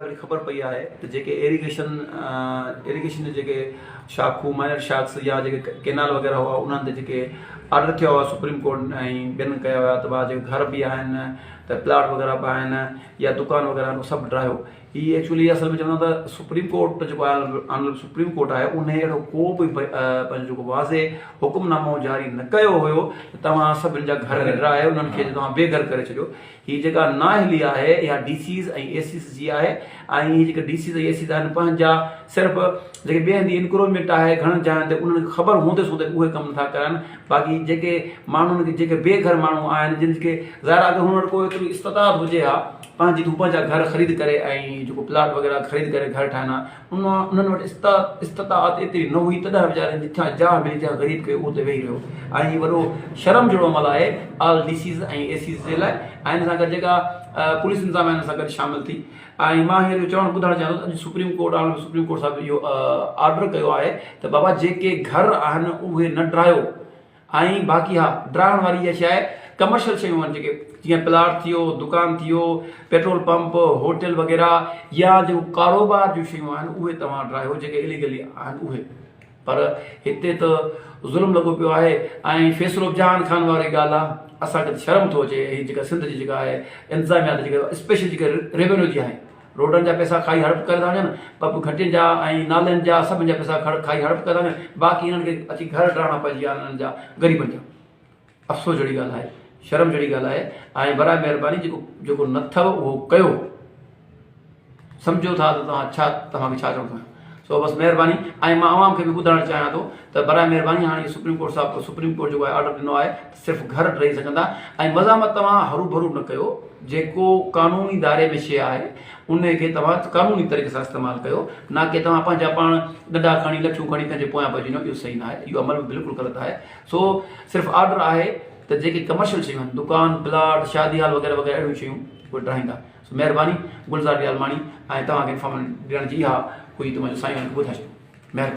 وري خبر پئي آهي ته جيڪي ايريگيشن ايريگيشن جون جيڪي شاخون مائنر شاخس يا جيڪي ڪينال وغيره هئا انهن تي جيڪي آرڊر ٿيا هئا سپريم ڪورٽ ۽ ٻين ڪيا هيا ته جيڪي گهر به آهن ته پلاٽ وغيره به آهن يا دڪان وغيره آهن سڀ ڊاهيو. هي ايڪچولي اصل ۾ چوندا ته سپريم ڪورٽ جيڪو آهي آنريبل سپريم ڪورٽ آهي ان اهڙو ڪو به پنهنجو جيڪو واضح حڪم نامو جاري نه ڪيو هيو ته توهان سڀن جا گهر ڊاهي انهن کي توهان بي گهر ڪري ڇڏيو. هي جيڪا نااهلي آهي اها ڊي سيز ۽ اي سيز جي آهي ۽ هي جيڪي ڊي سيز ۽ اي سيز آهن پنهنجا صرف جيڪي ٻئي هنڌ انڪروچمينٽ آهي گهڻن جاين تي انهن کي خبر هوندي سوندي به اهي ڪم نٿا ڪرائن باقي جيڪي ماڻهن کي جيڪي بي گهر ماڻهو آهن جن کي ظاهر آهي اگر هن وٽ ڪو ايتري استطاعت هجي ها پنهنجي ته هو پنهنجا گهر خريد ڪري ۽ جيڪو پلاٽ وغيره خريد ڪري گهر ٺاهن ها انهن وٽ استطاعت ايتري نه هئي تڏهن ويچارن جتان جاء ملي تنهن غريب کي اتي ويهي رهيو ۽ هي وڏو شرم جهڙو عمل آهي آل ڊي سيز ۽ اي سيز جي لاء ۽ ان سان گڏ جيڪا پوليس انتظاميا ان سان گڏ شامل ٿي ۽ مان هينئر اهو چوڻ ٻڌائڻ چاهيان ٿو ته اڄ سپريم ڪورٽ آل سپريم ڪورٽ صاحب اهو آرڊر ڪيو آهي ته بابا جيڪي گهر آهن اهي نه ڊاهيو ۽ باقي ها ڊاهڻ واري اها شيء آهي ڪمرشل شيون آهن جيڪي جيئن پلاٽ ٿي ويو دڪان ٿي ويو پيٽرول پمپ هوٽل وغيره يا جيڪو ڪاروبار جون شيون آهن اهي توهان ڊاهيو جيڪي اليگلي آهن اهي پر هتي ته ظلم لڳو پيو آهي ۽ فيصلو به جهان خان واري ڳالهه آهي اسان کي ته شرم ٿو اچي هي جيڪا سنڌ جي جيڪا آهي انتظاميا جيڪا اسپيشل جيڪا ريونيو جي آهي روڊن جا پئسا کائي هڙپ ڪري ٿا وڃن، پپ گهٽين جا ۽ نالين جا سڀن جا پئسا کائي هڙپ ڪري ٿا وڃن، باقي هنن کي اچي گهر ڊاهڻا پئجي ويا آهن انهن جا غريبن جا. افسوس جهڙي ڳالهه آهي، شرم جهڙي ڳالهه آهي ۽ براء مهرباني جيڪو جيڪو نه ٿو اهو ڪيو. سمجهو ٿا ته توهان ڇا توهان کي ڇا چوڻ ٿو چاهيان. سو بس مهرباني ۽ مان عوام کي به ٻڌائڻ چاهيان ٿو ته براء مهرباني هاڻي سپريم ڪورٽ صاحب سپريم ڪورٽ جيڪو آهي آرڊر ڏنو آهي ته صرف گهر ڊهي سگهندا ۽ مزاحمت توهان هروڀرو نه ڪيو جيڪو قانوني دائري ۾ شيء آهي ان کي توهان قانوني طريقي سان استعمال ڪيو نه ڪي توهان پنهنجا پاڻ ڏنڊا کڻي لٺيون کڻي ڪنهن جي پويان پئجي وڃو اهو صحيح نه آهي اهو عمل به بلڪل غلط آهي سو صرف آرڊر آهي ته جيڪي ڪمرشل شيون آهن دڪان پلاٽ شادي هال وغيره وغيره اهڙيون شيون اهي ڊاهيندا سو مهرباني گلزار ڏيالماڻي ۽ توهان کي انفارميشن ڏيڻ جي اها هئي ته منهنجو سائين کي ٻڌائي ڇڏيو مهرباني.